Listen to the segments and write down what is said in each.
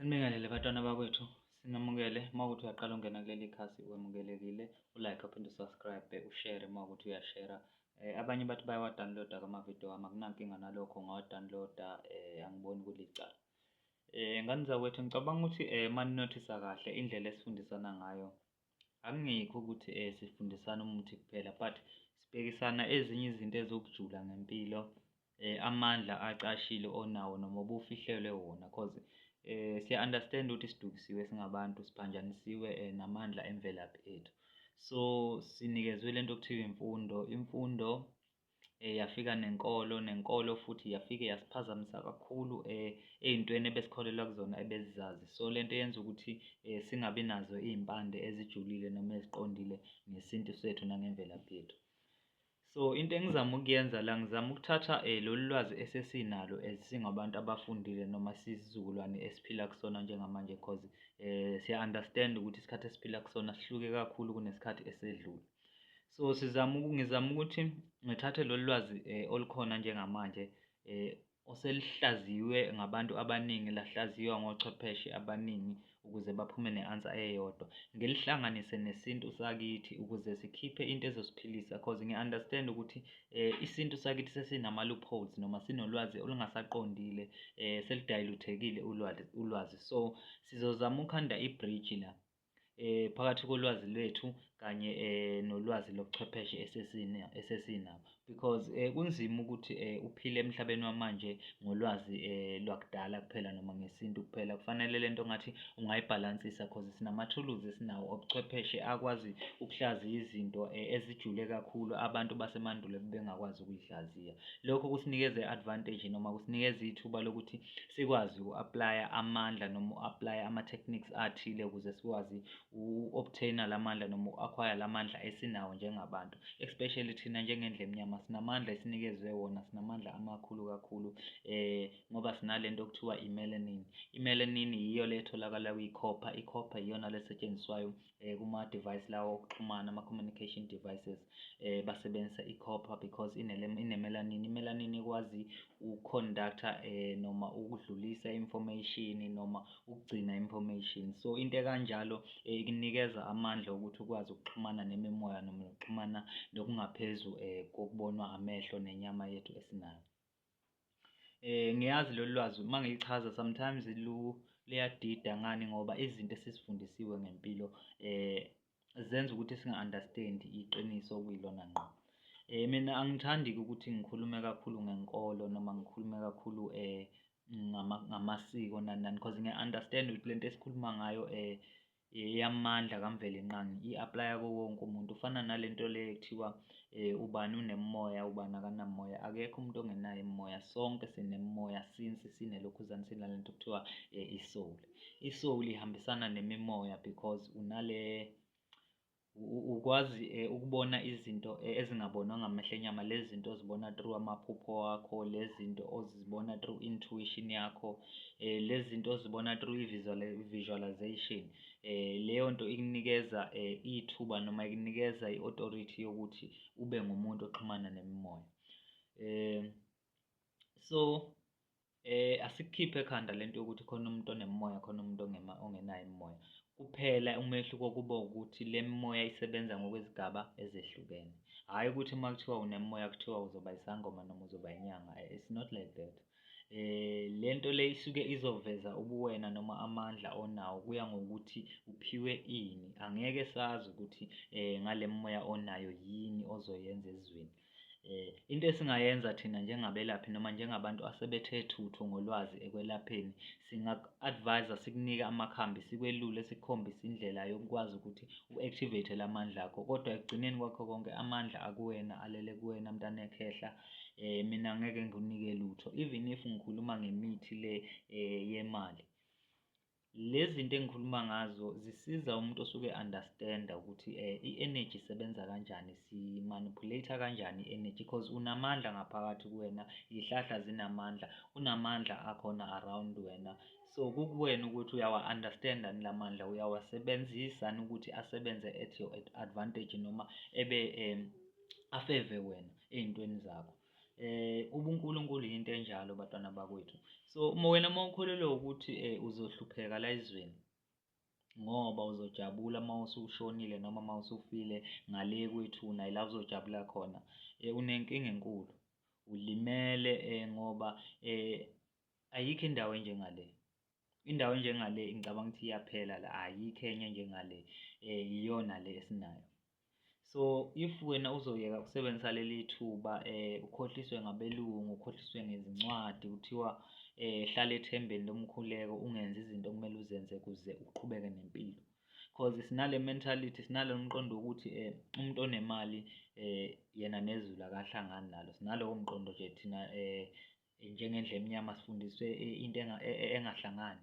Sanibingelele bantwana bakwethu, sinamukele. Uma kuwukuthi uyaqala ungena kuleli khasi wemukelekile, u-like uphinde u-subscribe, ushare uma kuwukuthi uyashera. Abanye bathi bayawa-download-a amavidiyo wami, akunankinga nalokho ungawa-download-a, angiboni kulicala. Ngane zakwethu, ngicabanga ukuthi uma ninothisa kahle indlela esifundisana ngayo, akungekho ukuthi sifundisana umuthi kuphela but sibhekisana ezinye izinto ezokujula ngempilo, amandla acashile onawo noma obufihlelwe wona cause siya-understand ukuthi sidukisiwe singabantu, siphanjanisiwe namandla emvelaphi ethu. So sinikezwe lento okuthiwa imfundo, imfundo yafika nenkolo, nenkolo futhi yafike yasiphazamisa kakhulu ey'ntweni ebesikholelwa kuzona ebesizazi. So lento yenza ukuthi singabi nazo iy'mpande ezijulile noma eziqondile ngesintu sethu nangemvelaphi yethu. So into engizama ukuyenza la, ngizama ukuthatha lolu lwazi esesinalo as singabantu abafundile noma siyisizukulwane esiphila kusona njengamanje cause siya-understand ukuthi isikhathi esiphila kusona sihluke kakhulu kunesikhathi esedlule. So sizama, ngizama ukuthi ngithathe lolu lwazi olukhona njengamanje, oselihlaziyiwe ngabantu abaningi, lahlaziywa ngochwepheshe abaningi ukuze baphume ne-answer eyodwa, ngilihlanganise nesintu sakithi ukuze sikhiphe into ezosiphilisa cause ngiya-understand ukuthi isintu sakithi sesinama-loopholes noma sinolwazi olungasaqondile, selidayiluthekile ulwazi. So sizozama ukukhanda i-bridge la phakathi kolwazi lwethu kanye nolwazi lobuchwepheshe esesinabo because kunzima ukuthi uphile emhlabeni wamanje ngolwazi lwakudala kuphela noma ngesintu kuphela. Kufanele lento ngathi ungayibhalansisa cause sinamathuluzi esinawo obuchwepheshe akwazi ukuhlaziya izinto ezijule kakhulu abantu basemandulo ebebengakwazi ukuyihlaziya. Lokho kusinikeza i-advantage noma kusinikeza ithuba lokuthi sikwazi uku-apply-a amandla noma u-apply-a ama-techniques athile ukuze sikwazi uku-obtain-a la mandla noma uku-acquire la mandla esinawo njengabantu, especially thina njengendlu emnyama sinamandla esinikezwe wona, sinamandla amakhulu kakhulu ngoba sinalento okuthiwa i-melanin. I-melanin yiyo le etholakala kwi-copper, i-copper iyona le esetshenziswayo kuma-device lawa okuxhumana, ama-communication devices. Basebenzisa i-copper because ine-melanin. I-melanin ikwazi uku-conduct-a noma ukudlulisa i-information noma ukugcina i-information. So into ekanjalo ikunikeza amandla okuthi ukwazi ukuxhumana nemimoya noma ukuxhumana nokungaphezu kokubonwa amehlo nenyama yethu esinayo. Ngiyazi lolu lwazi uma ngilichaza sometimes luyadida ngani ngoba izinto esizifundisiwe ngempilo zenza ukuthi singa-understand-i iqiniso okuyilona ngqo. Mina angithandi-ke ukuthi ngikhulume kakhulu ngenkolo noma ngikhulume kakhulu ngamasiko nani nani cause ngiya-understand-a ukuthi lento esikhuluma ngayo eyamandla kaMvelinqangi i-apply-a kuwo wonke umuntu. Kufana nalento le ekuthiwa ubani unemimoya, ubani akanamoya. Akekho umuntu ongenayo imimoya, sonke sinemimoya since sinelokhuzane, sinalento okuthiwa i-soul. I-soul ihambisana nemimoya because unale ukwazi ukubona izinto ezingabonwa ngamehlo enyama, lezi zinto ozibona through amaphupho wakho, lezi zinto ozibona through intuition yakho, lezi zinto ozibona through i-visualization. Leyo nto ikunikeza ithuba noma ikunikeza i-authority yokuthi ube ngumuntu oxhumana nemimoya. So asikukhiphe ekhanda lento yokuthi khona umuntu onemimoya, khona umuntu ongenayo imimoya. Kuphela umehluko kuba ukuthi le mimoya isebenza ngokwezigaba ezehlukene. Hhayi ukuthi uma kuthiwa unemimoya kuthiwa uzoba isangoma noma uzoba inyanga, it's not like that. Le nto le isuke izoveza ubuwena noma amandla onawo, kuya ngokuthi uphiwe ini. Angeke sazi ukuthi ngale mimoya onayo yini ozoyenza ezweni. Into esingayenza thina njengabelaphi noma njengabantu asebethe thuthu ngolwazi ekwelapheni, singaku-advise-a, sikunike amakhambi, sikwelule, sikukhombise indlela yokukwazi ukuthi u-activate la mandla akho, kodwa ekugcineni kwakho konke amandla akuwena, alele kuwena mntanekhehla. Mina ngeke ngikunike lutho even if ngikhuluma ngemithi le yemali. Lezi zinto engikhuluma ngazo zisiza umuntu osuke e-understand-a ukuthi i-energy isebenza kanjani, si-manipulate-a kanjani i-energy cause unamandla ngaphakathi kuwena, iy'hlahla zinamandla, kunamandla akhona around wena. So kukuwena ukuthi uyawa-understand-a yini la mandla, uyawasebenzisa yini ukuthi asebenze at your advantage noma ebe a-favour wena ey'ntweni zakho. Ubunkulunkulu yinto enjalo bantwana bakwethu. So uma wena uma ukholelwa ukuthi uzohlupheka la ezweni ngoba uzojabula uma usushonile noma uma usufile ngale kwethuna yila uzojabula khona, unenkinga enkulu, ulimele ngoba ayikho indawo enjengale. Indawo enjengale ngicabanga ukuthi iyaphela la, ayikho enye enjengale, iyona le esinayo. So if wena uzoyeka ukusebenzisa leli thuba ukhohliswe ngabelungu, ukhohliswe ngezincwadi kuthiwa hlala ethembeni lomkhuleko ungenzi izinto okumele uzenze ukuze uqhubeke nempilo. Cause sinale mentality, sinalo mqondo wokuthi umuntu onemali yena nezulu akahlangani nalo. Sinalowo mqondo nje thina njengendlu emnyama sifundiswe into engahlangani.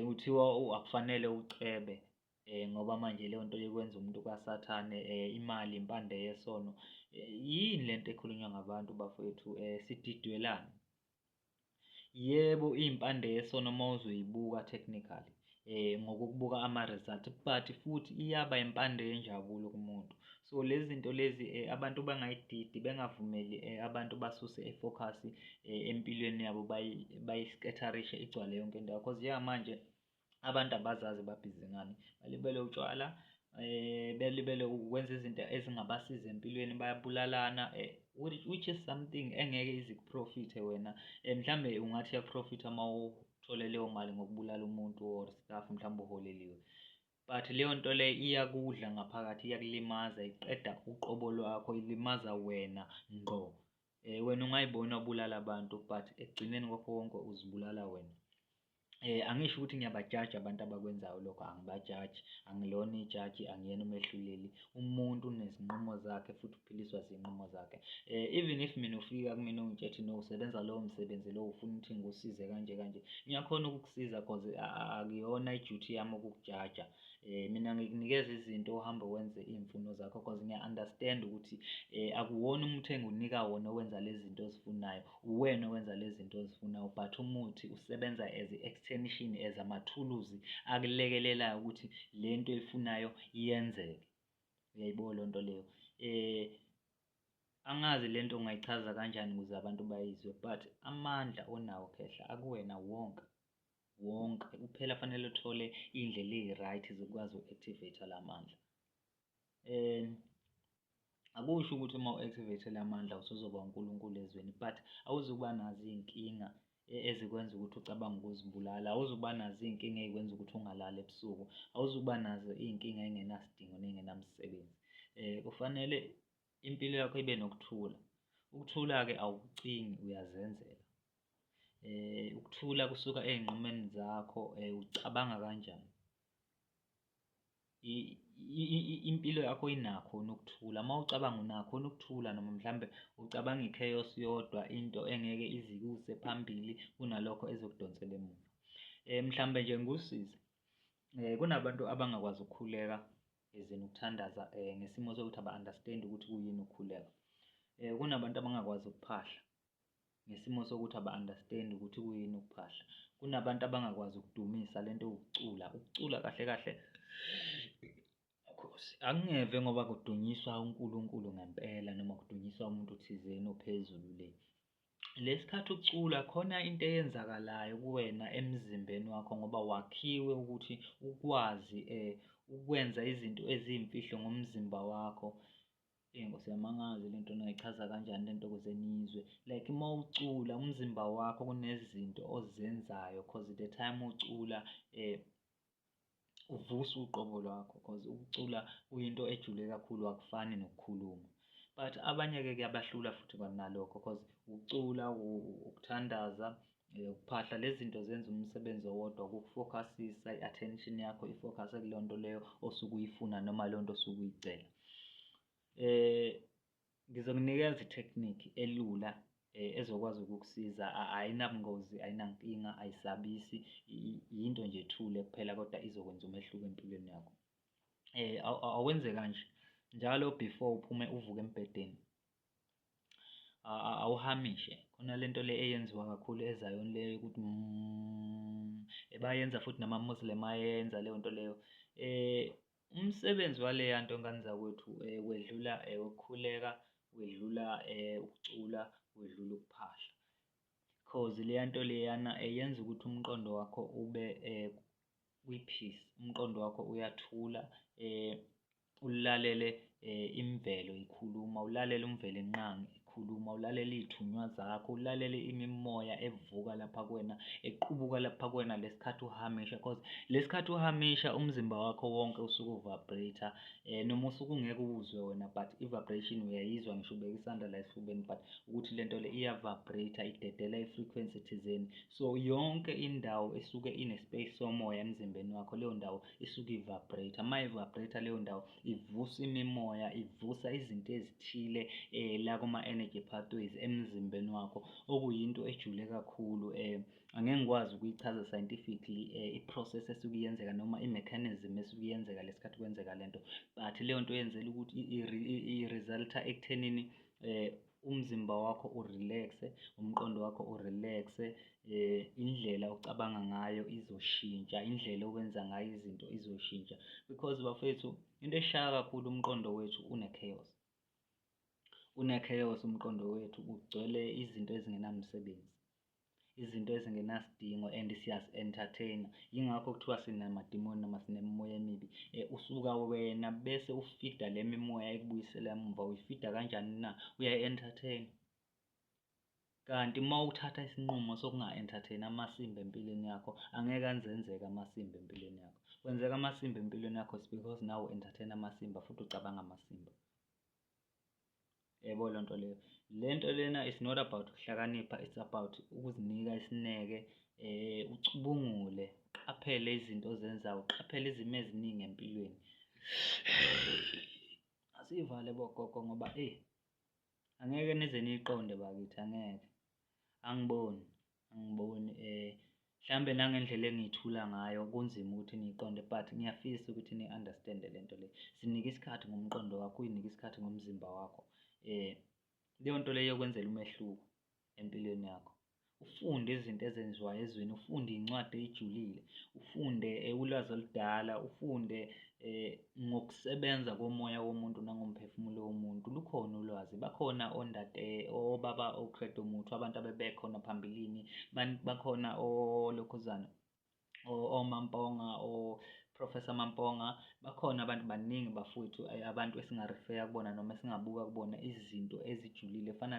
Kuthiwa akufanele ucebe ngoba manje leyo nto ikwenza umuntu kaSathane, imali impande yesono. Yini lento ekhulunywa ngabantu bafowethu, sididwelani? Yebo, iyimpande yesono uma uzoyibuka technically ngokokubuka ama-result, but futhi iyaba impande yenjabulo kumuntu. So lezi zinto lezi abantu bangayididi, bengavumeli abantu basuse i-focus empilweni yabo, bayisketharishe igcwale yonke indawo, cause njengamanje abantu abazazi babhizi ngani, balibele utshwala, belibele ukwenza izinto ezingabasiza empilweni, bayabulalana, which is something engeke ize ikuprofithe wena. Mhlambe ungathi iyakuprofitha uma uthole leyo mali ngokubulala umuntu or stuff, mhlawumbe uholeliwe, but leyo nto leyo iyakudla ngaphakathi, iyakulimaza, iqeda uqobo lwakho, ilimaza wena ngqo. Wena ungayibona ubulala abantu, but ekugcineni kwakho konke uzibulala wena. Angisho ukuthi ngiyabajaja abantu abakwenzayo lokho, angibajaji, angilona ijaji, angiyena umehluleli. Umuntu unezinqumo zakhe futhi uphiliswa zinqumo zakhe. Even if mina ufika kumina ungitshela ukuthi no, usebenza lowo msebenzi lowo, ufuna ukuthi ngikusize kanje kanje, ngiyakhona ukukusiza cause akuyona i-duty yami ukukujaja. Mina ngikunikeza izinto uhambe wenze iy'mfuno zakho cause ngiya-understand ukuthi akuwona umuthi engikunika wona owenza lezi zinto ozifunayo, uwena owenza lezi zinto ozifunayo, but umuthi usebenza as i-extension, as amathuluzi akulekelelayo ukuthi le nto oyifunayo iyenzeke. Uyayibona leyo nto leyo? Angazi le nto ungayichaza kanjani ukuze abantu bayizwe, but amandla onawo khehla akuwena wonke, wonke kuphela fanele uthole iy'ndlela ey'right zokwazi uku-activate la mandla. Akusho ukuthi uma u-activate la mandla usuzoba uNkulunkulu ezweni, but awuzukuba nazo iy'nkinga ezikwenza ukuthi ucabange ukuzibulala, awuzukuba nazo iy'nkinga ey'kwenza ukuthi ungalali ebusuku, awuzukuba nazo iy'nkinga ey'ngenasidingo ney'ngenamsebenzi. Kufanele impilo yakho ibe nokuthula. Ukuthula-ke awukucingi, uyazenzela. Ukuthula kusuka ey'nqumeni zakho, ucabanga kanjani. Impilo yakho inakho yini ukuthula? Uma ucabanga unakho yini ukuthula noma mhlambe ucabanga i-chaos yodwa, into engeke ize ikuse phambili kunalokho ezokudonsela emuva. Mhlambe nje ngikusize, kunabantu abangakwazi ukukhuleka as in ukuthandaza ngesimo sokuthi aba-understand ukuthi kuyini ukukhuleka. Kunabantu abangakwazi ukuphahla ngesimo sokuthi aba-understand ukuthi kuyini ukuphahla. Kunabantu abangakwazi ukudumisa lento yokucula, ukucula kahle kahle akungeve ngoba kudunyiswa uNkulunkulu ngempela noma kudunyiswa umuntu thizeni ophezulu le. Lesikhathi ucula khona into eyenzakalayo kuwena emzimbeni wakho ngoba wakhiwe ukuthi ukwazi ukwenza izinto eziyimfihlo ngomzimba wakho. Eyi Nkosi yami, angazi lento ngingayichaza kanjani lento ukuze niyizwe. Like uma ucula umzimba wakho kunezinto ozenzayo cause the time ucula uvusa uqobo lwakho cause ukucula kuyinto ejule kakhulu, akufani nokukhuluma. But abanye-ke kuyabahlula futhi kwanalokho cause ukucula, ukuthandaza, ukuphahla, lezi zinto zenza umsebenzi owodwa ukukufokhasisa i-attention yakho ifokhase kuleyo nto leyo osuke uyifuna noma leyo nto osuke uyicela. Ngizokunikeza i-technique elula ezokwazi ukukusiza, ayinabungozi, ayinankinga, ayisabisi, yinto nje ethule kuphela kodwa izokwenza umehluko empilweni yakho. Awenze kanje, njalo before uphume uvuke embhedeni, awuhamishe, khona lento le eyenziwa kakhulu eZayoni le yokuthi bayenza futhi nama-Muslim ayenza leyo nto leyo. Umsebenzi waleya nto ngane zakwethu wedlula ukukhuleka, wedlula ukucula, wedlula ukuphahla. Cause leya nto leyana yenza ukuthi umqondo wakho ube kwi-peace, umqondo wakho uyathula, ulalele imvelo ikhuluma, ulalele uMvelinqangi ekhuluma, ulalele iy'thunywa zakho, ulalele imimoya evuka lapha kuwena, equbuka lapha kuwena lesikhathi uhamisha cause lesikhathi uhamisha umzimba wakho wonke usuke u-vibrate-a noma usuke ungeke uwuzwe wena but i-vibration uyayizwa ngisho ubeke isandla la esifubeni but ukuthi le nto le iya-vibrate-a idedela i-frequency thizeni. So yonke indawo esuke ine-space somoya emzimbeni wakho leyo ndawo isuke i-vibrate-a. Uma i-vibrate-a leyo ndawo ivusa imimoya, ivusa izinto ezithile la kuma-energy pathways emzimbeni wakho, okuyinto ejule kakhulu. Angeke ngikwazi ukuyichaza scientifically i-process esuke iyenzeka noma i-mechanism esuke iyenzeka lesikhathi kwenzeka lento, but leyo nto yenzela ukuthi i-result-a ekuthenini umzimba wakho u-relax-e, umqondo wakho u-relax-e, indlela ocabanga ngayo izoshintsha, indlela owenza ngayo izinto izoshintsha because bafethu into eshaya kakhulu umqondo wethu une-chaos. Une-chaos umqondo wethu, ugcwele izinto ezingenamsebenzi, izinto ezingenasidingo and siyazi-entertain-a. Yingakho kuthiwa sinamadimoni noma sinemimoya emibi. Usuka wena bese ufida le mimoya ekubuyisela emuva, uyifida kanjani na? Uyayi-entertain-a. Kanti uma uthatha isinqumo sokunga-entertain-i amasimba empilweni yakho, angeke anze enzeke amasimba empilweni yakho. Kwenzeka amasimba empilweni yakho it's because nawe u-entertain-a amasimba futhi ucabanga amasimba. Yebo loo nto leyo. Le nto lena is not about ukuhlakanipha, it's about ukuzinika isineke, ucubungule, uqaphele izinto ozenzayo, uqaphele izimo eziningi empilweni. Asiyivale bogogo ngoba eyi angeke nize niyiqonde bakithi, angeke. Angiboni, angiboni mhlambe nangendlela engiyithula ngayo kunzima ukuthi niyiqonde but ngiyafisa ukuthi ni-understand-e le nto le. Zinike isikhathi ngomqondo wakho, uy'nike isikhathi ngomzimba wakho. Leyo nto leyo iyokwenzela umehluko empilweni yakho. Ufunde izinto ezenziwayo ezweni, ufunde iy'ncwadi ey'julile, ufunde ulwazi oludala, ufunde ngokusebenza komoya womuntu nangomphefumulo womuntu. Lukhona ulwazi, bakhona ondade, obaba oCredo Mutwa, abantu abebekhona phambilini, bakhona olokhuzana, oMamponga, o-Professor Mamponga, bakhona abantu baningi bafowethu, abantu esinga-refer-a kubona noma esingabuka kubona izinto ezijulile fana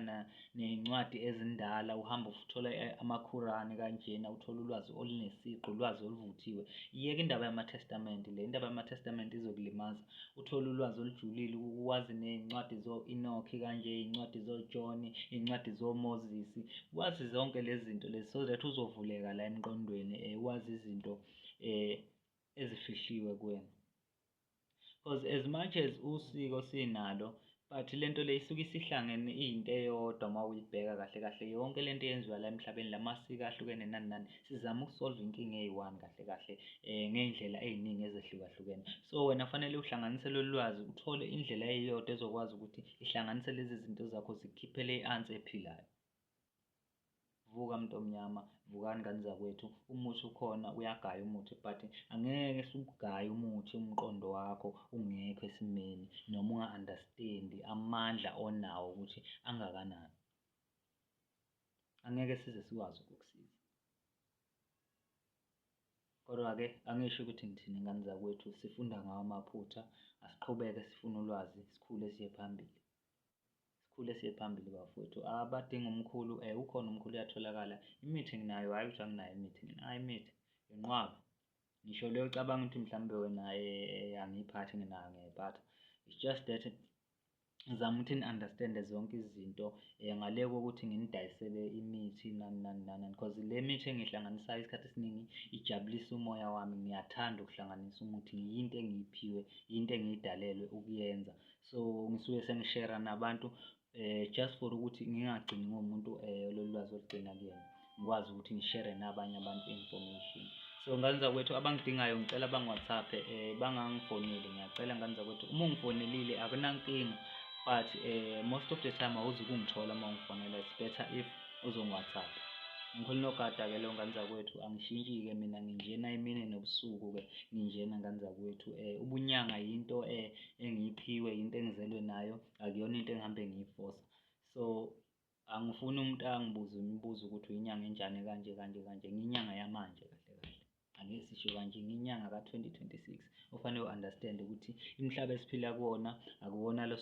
ney'ncwadi ezindala, uhambe uthola amakhurani kanjena, uthole ulwazi olunesiqu, ulwazi oluvuthiwe. Iyeke indaba yama-testament le, indaba yama-testament izokulimaza. Uthole ulwazi olujulile, wazi ney'ncwadi zo-Enoch kanje, iy'ncwadi zo-John, iy'ncwadi zo-Moses, wazi zonke lezi zinto lezi so that uzovuleka la emqondweni, wazi izinto ezifihliwe kuwena. Because as much as usiko sinalo but le nto le isuke isihlangene iyinto eyodwa uma uyibheka kahle kahle yonke le nto eyenziwa la emhlabeni, la masiko ahlukene nani nani, sizama uku-solve inkinga eyi-one kahle kahle ngey'ndlela ey'ningi ezehlukahlukene. So wena fanele uhlanganise lolu lwazi, uthole indlela eyodwa ezokwazi ukuthi ihlanganise lezi zinto zakho zikukhiphele i-answer ephilayo. Vuka muntu omnyama, vukani ngane zakwethu, umuthi ukhona, uyagaya umuthi but angeke siwugaye umuthi umqondo wakho ungekho esimeni noma unga-understand-i amandla onawo ukuthi angakanani. Angeke size sikwazi ukukusiza. Kodwa-ke angisho ukuthi ngithini ngane zakwethu, sifunda ngawo amaphutha, asiqhubeke sifune ulwazi, sikhule siye phambili. Sikhule siye phambili bafowethu. Abadinga umkhulu, ukhona umkhulu uyatholakala. Imithi nginayo, hhayi ukuthi anginayo imithi, nginayo imithi inqwaba. Ngisho leyo ocabanga ukuthi mhlawumbe wena angiyiphathi nginayo ngiyayiphatha. It's just that ngizama ukuthi ni-understand-e zonke izinto ngale kokuthi nginidayisele imithi nani nani nani nani cause le mithi engiyihlanganisayo isikhathi esiningi ijabulisa umoya wami. Ngiyathanda ukuhlanganisa umuthi, yinto engiyiphiwe, yinto engiyidalelwe ukuyenza. So ngisuke sengishera nabantu just for ukuthi ngingagcini ngumuntu lolu lwazi olugcina kuyena, ngikwazi ukuthi ngishere nabanye abantu i-information. So ngane zakwethu abangidingayo ngicela bangi-WhatsApp-e, bangangifoneli ngiyacela ngane zakwethu. Uma ungifonelile akunankinga but most of the time awuzukungithola uma ungifonela, it's better if uzongi-WhatsApp-a. Ngikhona unogada-ke lo ngane zakwethu, angishintshi-ke mina nginjena emini nobusuku-ke nginjena ngane zakwethu. Ubunyanga yinto engiyiphiwe, yinto engizelwe nayo, akuyona into engihambe ngiyifosa. So Angifuni umuntu angibuze imibuzo ukuthi uyinyanga enjani kanje kanje kanje. Ngiyinyanga yamanje kahle kahle. Ake sisho kanje, ngiyinyanga ka-2026. Ofanele u-understand ukuthi imihlaba esiphila kuwona akuwona lo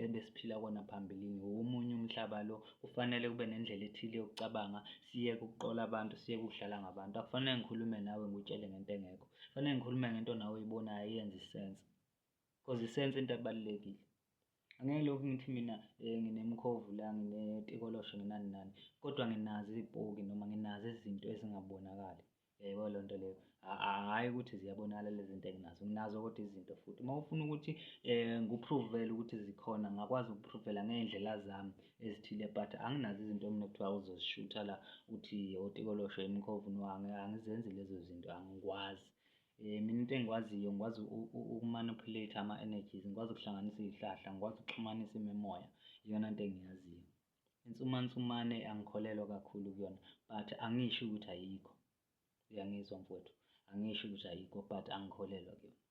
ebesiphila kuwona phambilini, omunye umhlaba lo. Kufanele kube nendlela ethile yokucabanga, siyeke ukuqola abantu, siyeke ukudlala ngabantu. Akufanele ngikhulume nawe ngikutshele ngento engekho. Kufanele ngikhulume ngento nawe oyibonayo iyenza i-sense. Cause i-sense into ebalulekile. Angeke lokhu ngithi mina nginemkhovu la, nginetikoloshe, nginani nani, kodwa nginazo iy'poki noma nginazo izinto ezingabonakali. Uyayibona leyo nto leyo? Hhayi ukuthi ziyabonakala lezi zinto enginazo, nginazo kodwa izinto futhi. Uma ufuna ukuthi ngiku-prove-ele ukuthi zikhona, ngingakwazi ukuku-prove-ela ngey'ndlela zami ezithile but anginazo izinto mina ekuthiwa uzozishutha la uthi otikoloshe, imikhovu, no, angizenzi lezo zinto, angikwazi. Mina into engikwaziyo ngikwazi uku-manipulate ama-energies, ngikwazi ukuhlanganisa iy'hlahla, ngikwazi ukuxhumanisa imimoya, iyona nto engiyaziyo. Insumansumane angikholelwa kakhulu kuyona but angisho ukuthi ayikho. Uyangizwa mfowethu? Angisho ukuthi ayikho but angikholelwa kuyona.